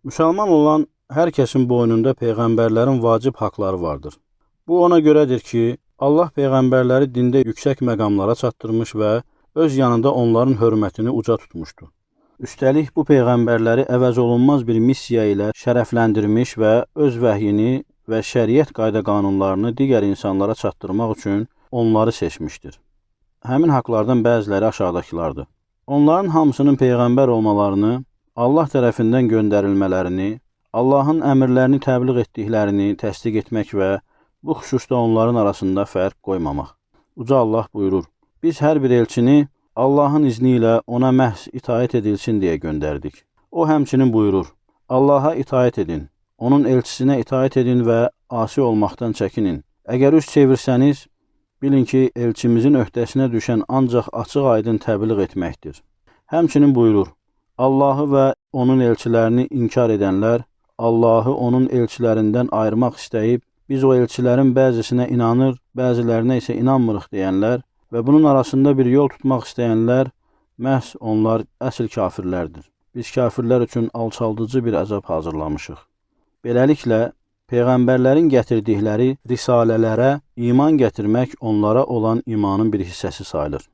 Müsəlman olan hər kəsin boynunda peyğəmbərlərin vacib haqları vardır. Bu ona görədir ki, Allah peyğəmbərləri dində yüksək məqamlara çatdırmış və öz yanında onların hörmətini uca tutmuşdu. Üstəlik, bu peyğəmbərləri əvəz olunmaz bir missiya ilə şərəfləndirmiş və öz vəhyini və şəriət qayda-qanunlarını digər insanlara çatdırmaq üçün onları seçmişdir. Həmin haqlardan bəziləri aşağıdakılardır. Onların hamısının peyğəmbər olmalarını, Allah tərəfindən göndərilmələrini, Allahın əmrlərini təbliğ etdiklərini təsdiq etmək və bu xüsusda onların arasında fərq qoymamaq. Uca Allah buyurur: Biz hər bir elçini Allahın izni ilə ona məhz itaət edilsin deyə göndərdik. O həmçinin buyurur: Allaha itaət edin, onun elçisinə itaət edin və asi olmaqdan çəkinin. Əgər üz çevirsəniz, bilin ki, elçimizin öhdəsinə düşən ancaq açıq-aydın təbliğ etməkdir. Həmçinin buyurur: Allahı və onun elçilərini inkar edənlər, Allahı onun elçilərindən ayırmaq istəyib, biz o elçilərin bəzisinə inanır, bəzilərinə isə inanmırıq deyənlər və bunun arasında bir yol tutmaq istəyənlər, məhz onlar əsl kafirlərdir. Biz kafirlər üçün alçaldıcı bir əzab hazırlamışıq. Beləliklə, peyğəmbərlərin gətirdikləri risalələrə iman gətirmək onlara olan imanın bir hissəsi sayılır.